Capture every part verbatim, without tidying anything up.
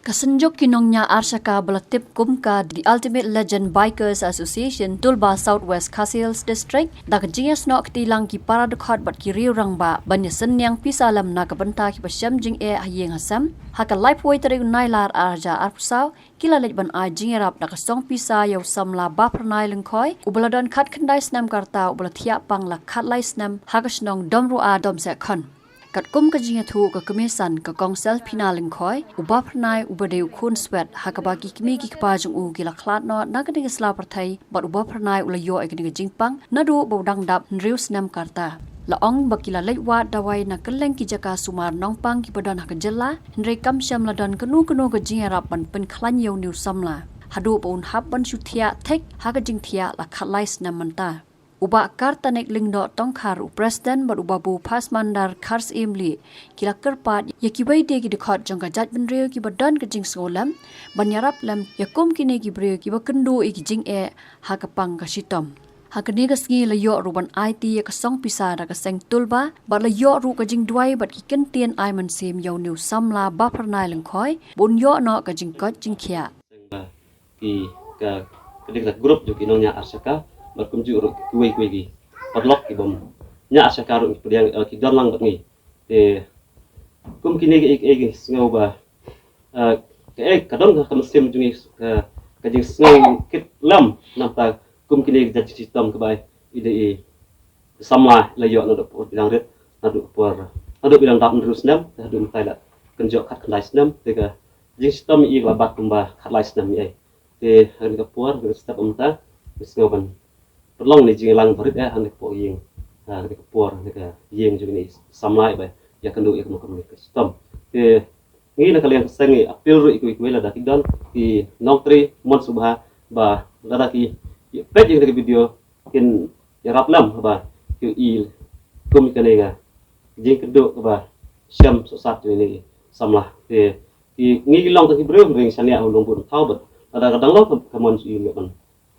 Ka synjuk ki nongñiah arshaka ba la tip kum ka The Ultimate Legend Bikers Association Tulba, South West Khasi Hills District, da ka jingïasnoh kti lang ki para dkhot bad ki riew rangbah ban ïasynñiang pisa lem na ka bynta kiba shem jingeh ha ïing ha sem. Ha ka laiphew tarik u Nailar ar hajar arphew saw, ki la leit ban ai jingïarap da ka song pisa ïa u samla Baphyrnai Lyngkhoi, uba la don khatkhyndai snem ka rta, uba la thiah pang la khatlai snem ha ka shnong Domruah, Domsehkhon. Katkum ka jingïathuh ka Kmie San, ka Kong Selphina Lyngkhoi, u Baphyrnai uba dei u khun swet ha kaba ki kmie ki kpa jong u ki la khlad noh na kane ka sla pyrthei, bad u Baphyrnai u la ïoh ïa kane ka jingpang naduh ba u dang dap hynriew snem ka rta. La ong ba ki la leit wad dawai na kylleng ki jaka sumar nongpang kiba don ha ka jylla, hynrei kam shym la don kano kano ka jingïarap ban pynkhlaiñ ïa une u samla, haduh ba un hap ban shu thiah thik ha ka jingthiah la khatlai snem mynta. U Bah Kartanik Lyngdoh Tongkhar, u President, bad u Babu Phasmandar Kharsyiem Lieh, ki la kyrpad ïa kiwei de ki dkhot jong ka jaitbynriew kiba don ka jingsngewlem ban ïarap lem ïa kum kine ki briew kiba kynduh ïa ki jingeh ha ka pang ka shitom. Ha kane ka sngi la ïoh ruh ban aiti ïa ka song pisa da ka seng Tulba, bad la ïoh ruh ka jingduwai bad ki kyntien ai mynsiem ïa une u samla Baphyrnai Lyngkhoi ba un ïoh noh ka jingkoit jingkhiah. Ki, ka, ka dei ka group jong ki nongñiah arshaka, bad kumjuh ruh kiwei kiwei ki paralok ki bym ñiah arshaka ruh ki pdiang, eh, ki don lang bad ngi. Te kum kine ki, ki, ki sngew ba, eh, ka, eh, ka don ka mynsiem jong ngi, ka, ka jingsngew kit lem namar kum kine ki jait shitom kaba i dei i samla la ïoh naduh por ba dang rit, naduh por, naduh ba dang dap hynriew snem, te haduh mynta la kynjoh khatkhyndai snem, te ka jingshitom i la bat kumba khatlai snem i ei. Te ha kane ka por, ha kane ka step mynta, ngi sngew ban pynlong ne jingïalang ba rit eh ha kane ka por ïing, ha kane ka por, ha kane ka ïing jong kine i samla i ba ïakynduh ïa kano kano ka shitom. Te ngi na ka liang ka seng ngi appeal ruh ïa kiwei kiwei lada ki don ki nongtrei mon sngewbha ba lada ki peit ïa kane ka video kin ïarap lem haba ki ïohi kum kane ka jingkynduh kaba shem suk sat jong kine ki samla. Te ki, ngi ki long tang ki briew, ngi shaniah ha u nongbud thaw, bad lada ka dang long ka, ka mon shu ïohi ban,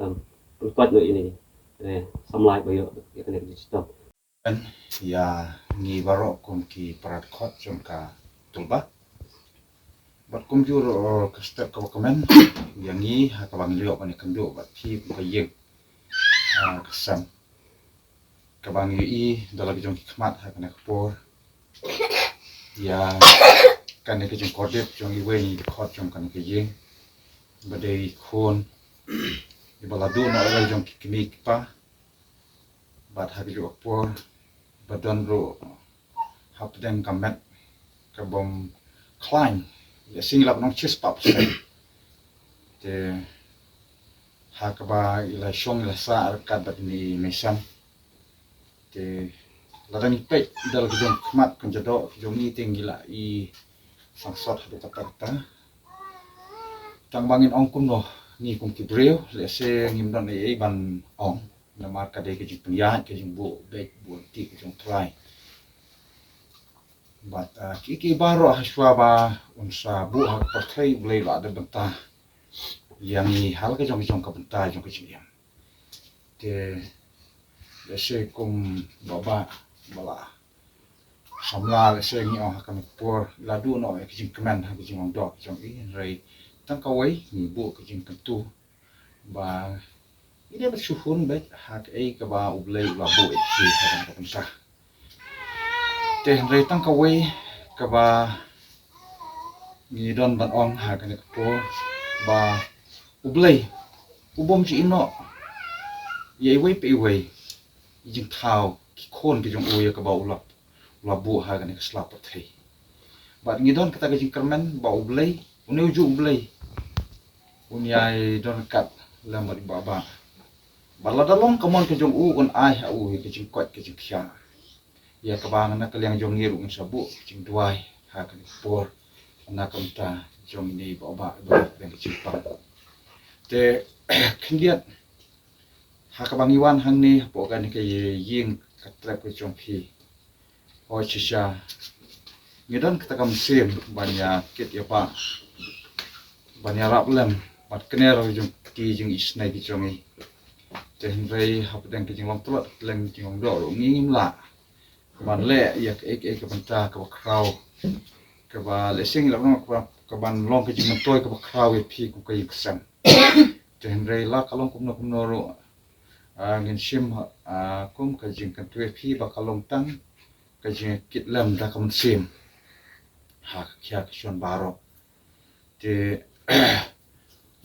em, pynkoit noh ïa kine, eh, samla ba ïoh ïa kane ka jingshitom. Ïa ngi baroh kum ki para dkhot jong ka Tulba. Bad kumjuh ruh, eh, ka step kaba kmen ïa ngi ha kaba ngi ïoh ban ïakynduh bad phi kum ka ïing, eh, ka sem. Kaba ngi ïohi da la ki jong ki khmat ha kane ka por ïa kane ka jingkordit jong iwei na i dkhot jong kane ka ïing, ba dei i khun iba la duh noh ïa la ki jong ki kmie ki kpa. Bad ha kajuh ka por ba don ruh hapdeng ka met ka bym khlaiñ, lehse ngi lah ban ong shispah percent. Te ha kaba i la shong i la sah ryngkat bad ine i mei sem. Te lada ngi peit da la ki jong ki khmat kynja doh ki jong ngi te ngi lah i sangsot haduh katta katta. Tang ba ngin ong kumno ngi kum ki briew, lehse ngim don ei ei ban ong. Namar ka dei ka jingpynïaid, ka jingbuh beit buh lynti ka jong U Trai. Bad, ah, ki, ki baroh ha shuwa ba un sa buh ha ka pyrthei, U Blei u la da bynta ïa ngi ha la ka jong ka jong ka bynta jong ka jingim. Te lehse kum Bah Bah, Bah Lah, samla lehse ngi ong ha kane ka por la duh noh ïa ka jingkmen ha ka jinglong doh ka jong i, hynrei tang kawei ngi buh ka jingkyntu ba ngi dei ban shu hun beit ha kaei kaba U Blei u la buh ïa ki ha kane ka bynta. Te hynrei tang kawei kaba ngi don ban ong ha kane ka por ba U Blei u bym ju ïehnoh ïa iwei pa iwei i jingthaw ki khun ki jong u ïa kaba u la, u la buh ha kane ka sla pyrthei. Bad ngi don kata ka jingkyrmen ba U Blei, une ujuh U Blei un ïai don ryngkat lem bad i Bah Bah. Bad lada long ka mon ka jong u un ai ha u ïa ka jingkoit ka jingkhiah. Ïa kaba na ka liang jong ngi ruh ngin sa buh ka jingduwai ha kane ka por na ka bynta jong ine i Bah Bah ba dei ka jingpang. Te khyndiat ha kaba ngi wan hangne hapoh kane ka ïing ka trep ka jong phi, hooid shisha ngi don kata ka mynsiem ban ïa kit ïa bah, ban ïarap lem bad kner jong ki jingisynei ki jong ngi. Te hynrei hapdeng ka jinglong tlot, hapdeng ka jinglong doh ruh ngi ngim lah ban leh ïa kaei kaei ka bynta kaba khraw Kaba lehse ngi lah ban ong kaba, kaban long ka jingmyntoi kaba khraw ïa phi kum ka ïing ka sem. Te hynrei la ka long kumno kumno ruh, ah, ngin shim, ah, kum ka jingkyntu ïa phi ba ka long tang ka jingkit lem da ka mynsiem ha ka khia ka shon baroh. Te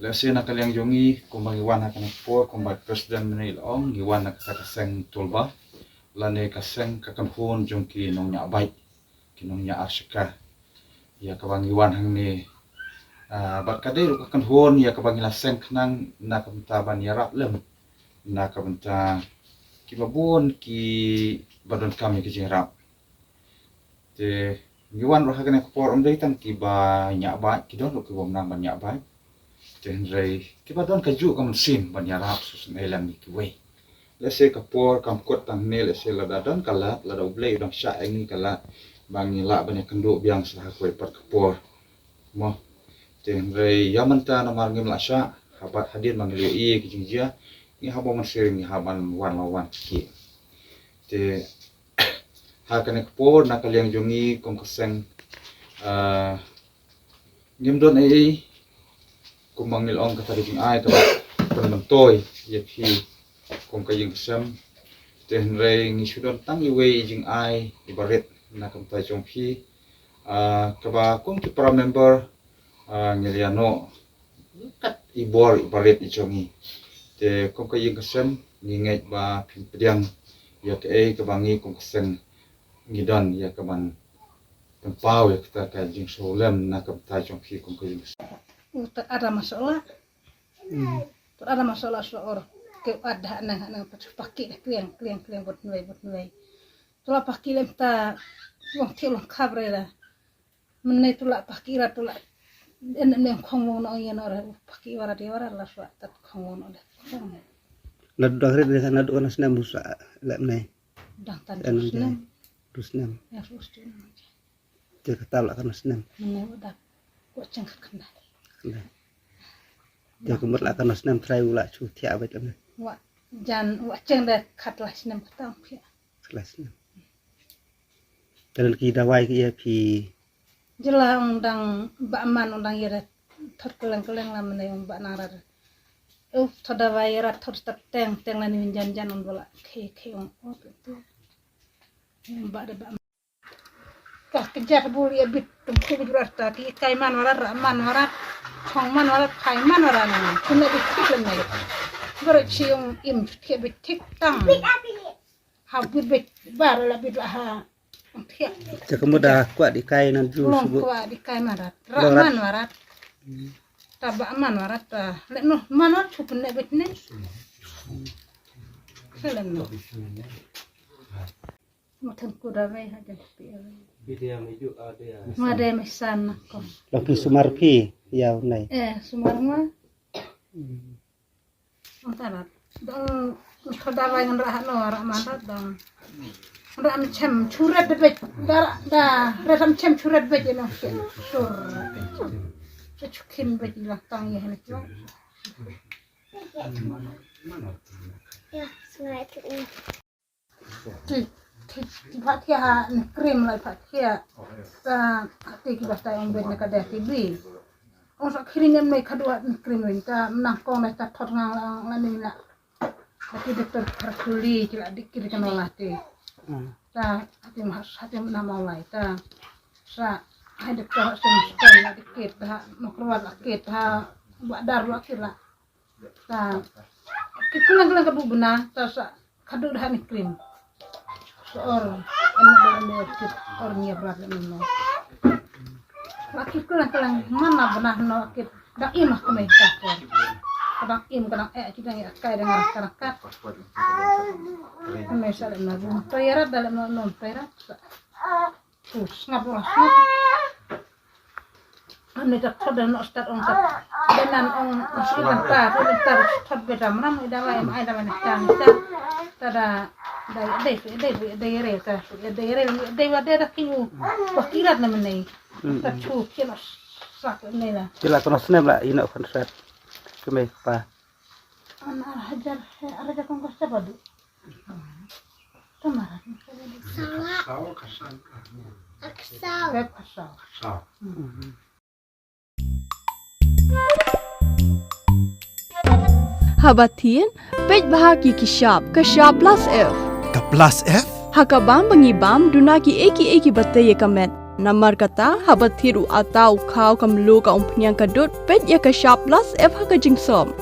lehse na ka liang jong ngi kumba ngi wan ha kane ka por, kumba president mynne la ong, ngi wan na ka, ka seng Tulba lane ka seng ka kynhun jong ki nongñiah bike, ki nongñiah arshaka. Ïa kaba ngi wan hangne, ah, bad ka dei ruh ka kynhun ïa kaba ngi la seng khnang na ka bynta ban ïarap lem na ka bynta kiba bun kiba donkam ïa ka jingïarap. Te ngi wan ruh ha kane ka por, ym dei tang kiba ñiah bike, ki don ruh kiba ym nang ban ñiah bike. Te hynrei kiba don kajuh ka mynsiem ban ïarap sngewsynei lem ïa kiwei. Lehse ka por kam kut tang hangne, lehse lada don ka lad, lada U Blei u dang shah ïa ngi ka lad ba ngi lah ban ïakynduh biang sa ha kawei pat ka por. Mo. Te hynrei ïa mynta namar ngim lah shah, haba hadien ba ngi la ïohi ïa ki jingjia, ngi hap ban mynsiem, ngi hap ban wan la wan ki. Te ha kane ka por na ka liang jong ngi kum ka seng, ah, ngim don ei ei, kumba ngi la ong, kata ka jingai kaba pynmyntoi ïa phi kum ka ïing ka sem. Te hynrei ngi shu don tang iwei i jingai iba rit na ka bynta jong phi, ah, kaba kum ki para member, ah, ngi la ïa noh kat i bor iba rit i jong ngi. Te kum ka ïing ka sem ngi ngeit ba phin pdiang ïa kaei kaba ngi kum ka seng ngi don ïa kaban pynpaw ïa kata ka jingsngewlem na ka bynta jong phi kum ka ïing ka sem. U ta ada masola. Hmm. Tu ada masola sola or. Ke ada nang nang paki kliang kliang kliang bot noi bot noi. Tu la paki lem ta long ti long khabre la. Mynne tu la paki la tu la. En ne khong wong no ïa no ra paki wara de wara la swa tat khong wong no de. Na dang rit de na dang snem busa lem ne. Dang tan snem. Snem. Ya snem. Te kata la kan snem. Mynne wa dak. Wa cheng khat khandai. Khandai. Te ka mut la kan snem trai u la chu thiah beit lem. Wa jan wa cheng de khat la snem kata ong phi. Khat la snem. Te ki dawai ki ïa phi. Jela ong dang ba man ong dang ïa de thot keleng keleng la mynne ong ba nang rat. U thot dawai ïa rat thot step teng teng la ni jan jan ong ba la khei khei ong o tu. Ba de ba Ka kjat bul ïa bit tum khu bit rasta ki kai man wara ra man wara. Chong man wara kai man wara na. Chuna bit tik lem nai. Garo chiung im chut khia bit tik tang. Ha bit bit bar la bit la ha. Khia. Te ka muda kwah di kai nan ju long subu. Kwah di kai man rat. Ra man wara. Ta ba man wara ta. Le no man wara chup ne bit ne. Selen no. Matan ku da mai haja pi. Bidia mai ju ada. Ma de mai san na ko. Laki sumar phi ya nai. Eh, sumar ma. Antara. Dong kada bai ngan rahat no rahat mandat dong. Rahat chem churet de bej. Da da rahat chem churet bej no. Sur. Chukin bej la tang ya ni. Ya, sungai tu. Ti ti ti pha thia ha ni krim lai pha thia. Ta ti ki ba ta ong ben ka da ti bi. Ong sa khiri nem nei khadu ha ni krim rin ta nang kong nei ta thot ngang la la ni la. Ta ki doktor kar kuli ki la dik ki kan la ti. Ta ti ma sa ti na ma lai ta. Sa hai doktor sa ni la dik ki ta ma kruat la ki ta ba dar la ki la. Ta ki kulang kulang ka bu bna ta sa khadu da ni krim. Sa or an da an da kit or ni bra da no. La ki kulang kulang mana bna no kit da imah ka mai ta ko. Kadang im kadang eh kita ya kai dengan rakat-rakat. Kami sa da na bu. Toyara da no no toyara. Sus, ngap lah, ngap. Ane ta thot da no start ong ta. Benan ong ong si ta ta, ta ta thot be da mram ida lai mai da mane ta ta. Ta da dai dai dai dai re ta. Dai re dai wa dai da kingu. Wa kirat na mane. Ta chu kila sak ne la. Kila kono snem la ino kan sat. Kemai pa. An ar hajar he ar hajar kong kos chapa du. Ka saw, ka san, ka. Ka saw. Ka saw. Ka saw. Haba thied, peit bha ïa ki shap, ka shap plus F. Ka plus F? Ha ka bam ba ngi bam, duna kiei kiei kiba tei ïa ka met. Namar kata, haba thied u atta, u khaw, ka mluh, ka umphniang, ka dud, peit ïa ka shap plus F ha ka jingsop.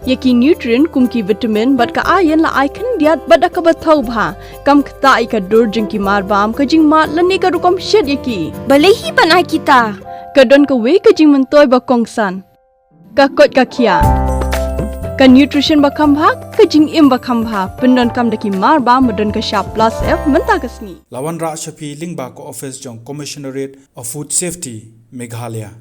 Ïa ki nutrient kum ki vitamin bad ka iron la ai khyndiat bad da kaba thaw bha. Kam ktah ïa ka dur jong ki marbam, ka jingmad lane ka rukom shet ïa ki. Balei hi ban ai kita? Ka don kawei ka jingmyntoi ba kongsan. Ka koit ka khiah. Ka nutrition ba kham bha, ka jingim ba kham bha. Pyndonkam da ki marbam ba don ka shap plus F mynta ka sngi. La wanrah sha phi lyngba ka office jong Commissionerate of Food Safety, Meghalaya.